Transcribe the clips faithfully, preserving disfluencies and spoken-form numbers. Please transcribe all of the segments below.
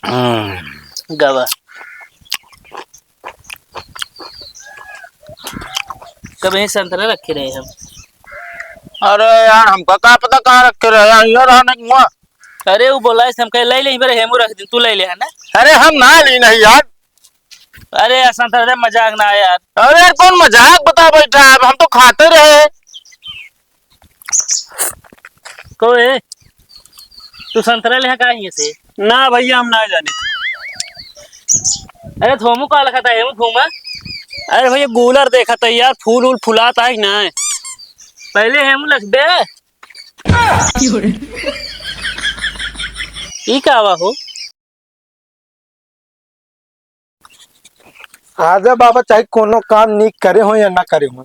हम्म। गवा। कब यहीं संतरा रखे रहे हम? अरे यार, हमका का पता कहाँ रखे रहे, यहाँ रहने हुआ। अरे, वो बोला है, हम कहे, "ले ले, इबरे हेमू रख दे, तू ले ले," है ना? अरे, हम ना ली नहीं यार। अरे, ऐसा था, अरे, मजाक ना यार। अरे, कौन मजाक बता बैठा है? अब हम तो खाते रहे। को ए, तू संतरा लेहा का हियाँ से? ना भैया, हम ना जाने। अरे, थोमू का लखा था, हेमू थोमा? अरे भैया, गूलर देखा था यार, फूल उल फुलाता है कि ना? पहले हेमू लख दे। ई का आवा हो? राजा बाबा चाहे कोनो काम नीक करे हो या ना करे हो,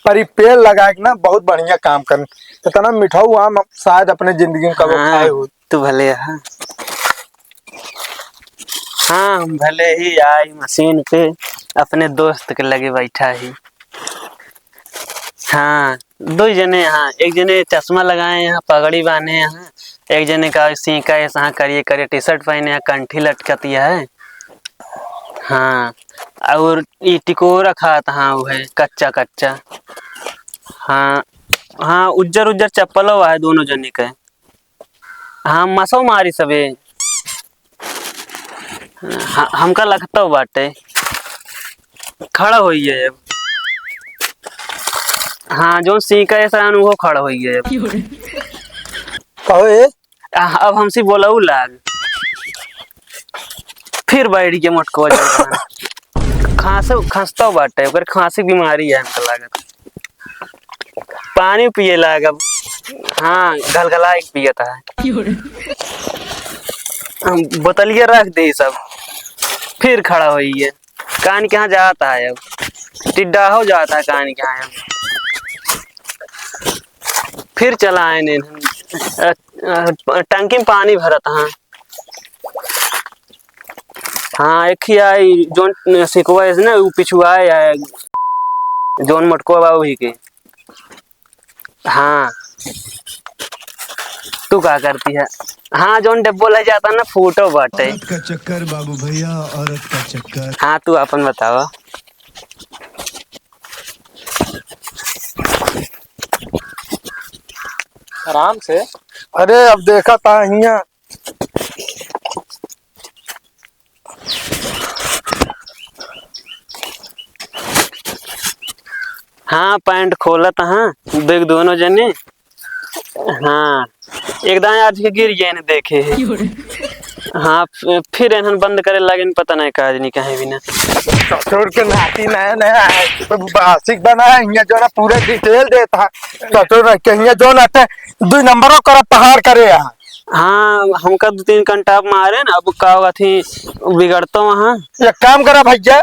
पर ई पेड़ लगाए के ना बहुत बढ़िया काम करे। इतना मिठाऊ आम हम शायद अपने जिंदगी में कबो हाँ, खाए हो। तू भले हाँ। हाँ, हम भले ही आई मशीन पे अपने दोस्त के लगे बैठा ही। हाँ, दुइ जने यहाँ, एक जने चश्मा लगाए यहाँ, पगड़ी बांधे यहाँ, एक जने का सीका ऐसा करिए करिए टी शर्ट पहने यहाँ, कंठी लटकती है। हाँ, और ई टिकोरा खात हाँ, वो है कच्चा कच्चा। हाँ, हाँ, उज्जर उज्जर चप्पलो है दोनों जने के। हाँ, मसो मारी सबे। ह-, हमका लगता बाटे। खड़ा होइए अब। हाँ, जौन सीका है सयान, उहो खड़ा होइए अब। कहो ए? आ, अब हमसे बोलऊ लाग। फिर बैठ के मोटको जब खांसो, खांसतो बाटे, ओकर खांसी बीमारी है हमका लागत। पानी पिए लागब। हाँ, गलगला एक पियत है। हम बोतलिया रख दे सब, फिर खड़ा होइए। कान के यहाँ जाता है अब, टिड्डा हो जाता है कान के यहाँ। फिर चला आए ने, अ, अ, टंकी में पानी भरत हाँ। हाँ, एक ही आई, जौन सिकवा है ना, वो पिछुआ है, जौन मोटको बा वही के। हाँ, तू का करती है? हाँ, जौन डब्बो ले जाता ना, फूटो बाटे। औरत का चक्कर बाबू भैया, औरत का चक्कर। हाँ, तू अपन बतावा। आराम से। अरे, अब देखा था हियाँ। हाँ, पैंट खोलत हाँ, देख दोनों जने। हाँ, एकदम आज के गिर गए ने देखे है। हाँ, फि-, फिर इन्हन बंद करे लागे न, पता नहीं का आज नहीं कहे बिना। ससुर के नाती नया नया है, तो बासिक बना है, हियाँ जो ना पूरा detail देता है। ससुर के हियाँ जो ना ते दुई नंबरों कर पहाड़ करे है। हाँ, हमका दो तीन कंटाप मारे ना, अब का होगा थी बिगड़तो वहाँ। एक काम करा भैया,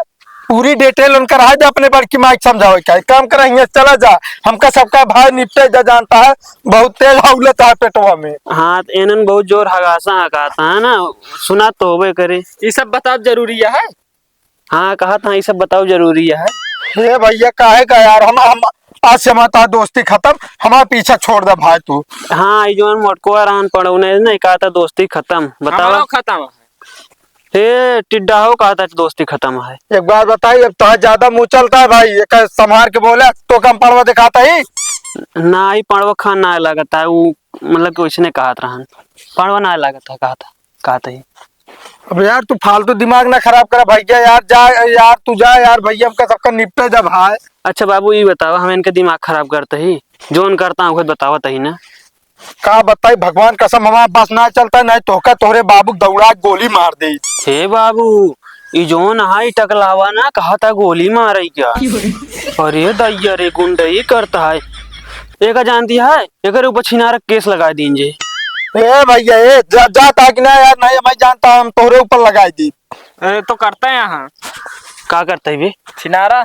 पूरी detail उनकर है, जा अपने बड़की माई के समझावे का। एक काम करा, हियाँ चला जा, हमका सबका भाई निपटे जा, जानता है, बहुत तेज हौलत है पेटवा में। हाँ, तो इन्हन बहुत जोर हगासा हकाता है ना, सुना तो होबे करे। ये सब बताब जरूरी है? हाँ, कहा था, ये सब बताओ जरूरी है। हे भैया, काहे का यार, हम, हम आज से हमारा दोस्ती खत्म, हमारा पीछा छोड़ दे भाई तू। हाँ, ये जौन मोटको रहन पड़ो ने, नहीं कहा था दोस्ती खत्म, बताओ। हमारो खत्म है। ए, टिड्डा हो, कहा था दोस्ती खत्म है। एक बात बताई, अब तो ज्यादा मुँह चलता है भाई, एक संभार के बोले, तो कम पड़वा दिखाता ही। ना, ई पड़वा खान ना लागत है, उ मतलब कि वैसने कहत रहन, पड़वा ना लागत है, कहत, कहत ही। अब यार, तू फालतू दिमाग ना खराब करा भैया, यार, जा यार, तू जा यार, भैया, हमका सबका निपटे जा भाई। अच्छा बाबू, ई बतावा, हम इनके दिमाग खराब करते ही, जौन करता हूँ, खुद बतावत ही ना। का बताई, भगवान कसम, हमारा बस ना चलता, नहीं तोहका तोहरे बाबू दौड़ा के गोली मार दे। हे बाबू, ई जौन हाई टकलावा ना, कहा था गोली मारे क्या? अरे दैया रे, गुंडई करता है। एका जानती है, एकरे ऊपर छिनारा केस लगा दीन जे। ए भैया, ए, जा, जा ताकि ना यार, नहीं, मैं जानता हूँ, हम तोहरे ऊपर लगा दी। अरे, तो करता है यहाँ। का करता है बे? छिनारा।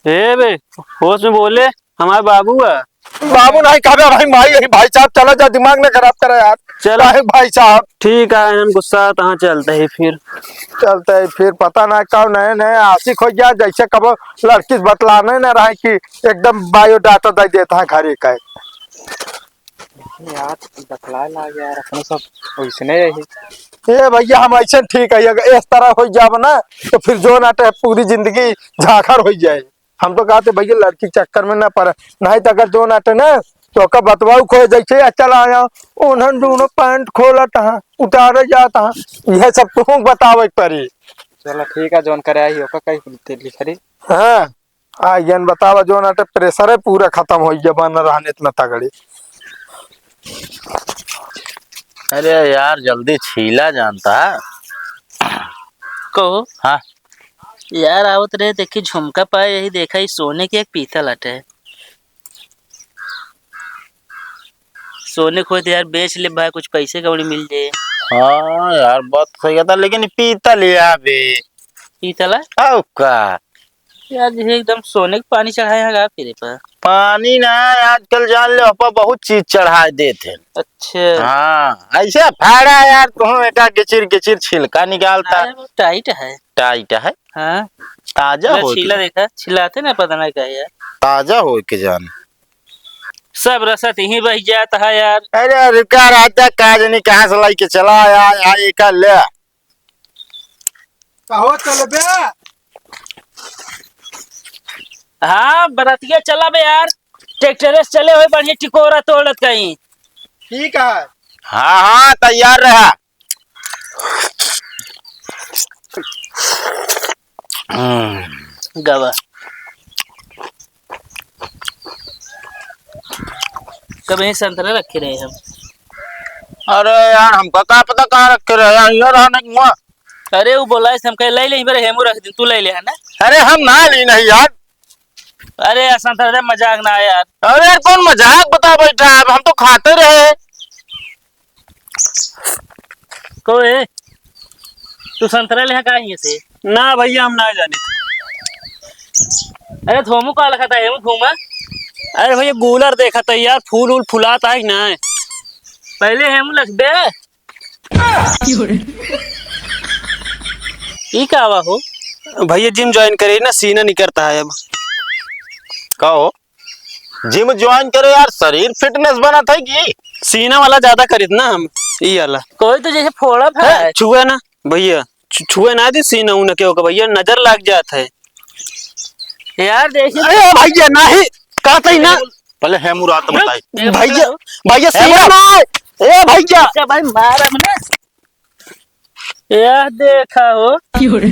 ए बे, होश में बोले। हमारे बाबू है। बाबू नहीं कहबे भाई, माई यही भाई साहब, चला जा, दिमाग ना खराब करा यार। चला। काहे भाई साहब? ठीक है, इन्हन गुस्सा तहाँ चलते ही फिर। चलते ही फिर, पता ना कब नए नए आशिक हो गया, जैसे कबो लड़की से बतलाने ना रहे कि एकदम biodata दे देता है घरे का। यार, बतलाए लाग यार, अपने सब वैसने रही। ए भैया, हम ऐसे ठीक है, अगर इस तरह हो जाब ना, तो फिर जो नाटे पूरी जिंदगी झाखर हो जाए। हम तो कहते भैया, लड़की के चक्कर में ना पड़े, नहीं तो अगर जो नाटे ना, तो ओकर बतवाऊ खो जैसे या चला आया, उन्हन दोनों पैंट खोलत हैं, उतारे जात हैं, यह सब तुहूँ बतावे के पड़ी। चलो ठीक है, जौन करे आई ओकर कहीं लिखरी। हाँ, आ, यन बतावा, जो नाटे प्रेशर है पूरा खत्म हो गया, बन रहने इतना तगड़े। अरे यार, जल्दी छीला जानता। कहो। हाँ। यार, आवत रहे, देखी झुमका पाए, यही देखा, ई सोने के एक पीतल अटे। सोने खोए तो यार, बेच ले भाई, कुछ पैसे कौड़ी मिल जाए। हाँ यार, बात सही कहता, लेकिन ई पीतल यार बे। पीतल है? आओ का? यार, जैसे एकदम सोने के पानी चढ़ाए हैं का फिर पर? पानी ना, आजकल जान ले, ओपर बहुत चीज चढ़ाए देत हैं। अच्छा। हाँ, ऐसे फाड़ा यार, कहूँ एका गिचिर गिचिर छिलका निकालता। अरे, वो टाइट है। टाइट है? हाँ। ताजा ले, हो छीला के। देखा, छिलाते ना, पता ना का यार। ताजा हो के जान। सब रसत यहीं बह जात है यार। अरे, रुका राजा, काज नहीं, कहाँ से लाई के चला आया, आए का ले। कहो चलबे? हाँ, बरतिया चला बे यार, ट्रैक्टर से चले हुए बढ़िया टिकोरा तोड़त कहीं। ठीक है। हाँ, हाँ, तैयार रहा। हम्म। गवा। कब यहीं संतरा रखे रहे हम? अरे यार, हमका का पता कहाँ रखे रहे, यहाँ रहने हुआ। अरे, वो बोला है, हम कहे, "ले ले, इबरे हेमू रख दे, तू ले ले," है ना? अरे, हम ना ली नहीं यार। अरे यार, संतरा, अरे मजाक ना यार। अरे यार, कौन मजाक बता बैठा है, अब हम तो खाते रहे। को ए, तू संतरा लेहा का हियाँ से? ना भैया, हम ना जाने। अरे, थोमू का लखा था, हेमू घूमा। अरे भैया, गूलर देखा था यार, फूल उल फुलात है कि ना? पहले हेमू लख दे। ई का हुआ हो? भैया, जिम ज्वाइन करे ना, सीना निकरता है अब। का हो? जिम ज्वाइन करे यार, शरीर फिटनेस बनत है कि? सीना वाला ज्यादा करित ना हम, ई वाला। कोई तो जैसे फोड़ा है। है, छुए ना भैया, छु-, छुए ना दे सीना उना के, ओके भैया, नजर लाग जात है। यार, देखिए। अरे भैया, नहीं, कहते ही ना। पहले हेमू रहा तो बताई। भैया, भैया, सीना ना। ए भैया। अच्छा भाई, मार हमने। यह देखा हो। क्यों रे?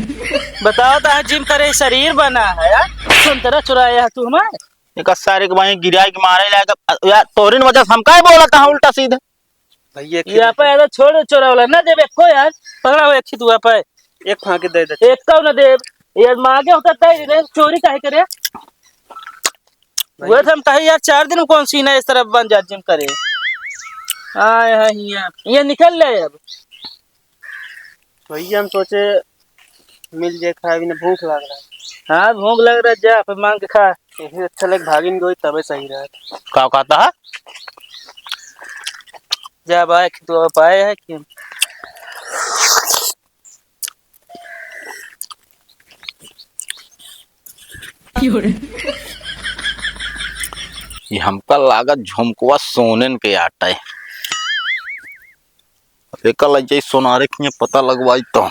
बताओ तो, जिम करे शरीर बना है यार। संतरा चुराया है तू हमार। एक सारे के भाई गिराई के मारे लायक। यार, तोरिन वजह से हम काहे बोलत है उल्टा सीधे? भैया, एक यहाँ पे ऐसा छोड़ चोरा वाला ना देबे को यार। पकड़ा हो एक ही दुआ पे। एक फांके दे दे। एक का ना देब। यार, मांगे होता तय रे, चोरी काहे करे? भाई। वो तो हम कहे यार, चार दिन में कौन सीना इस तरह बन जात जिम करे। आए हैं हियाँ। ये निकल ले अब। भैया, हम सोचे मिल जाए खाए, बिना भूख लग रहा है। हाँ, भूख लग रहा है, जा फिर मांग के खा। यही अच्छा लग, भागिन गई तबे सही रहा। का कहता है? जा भाई, तू अब आए है कि? क्यों रे? ये हमका लागत झुमकवा सोनेन के आटा है। एका लग जाई सोनारे के पता लगवाई तो।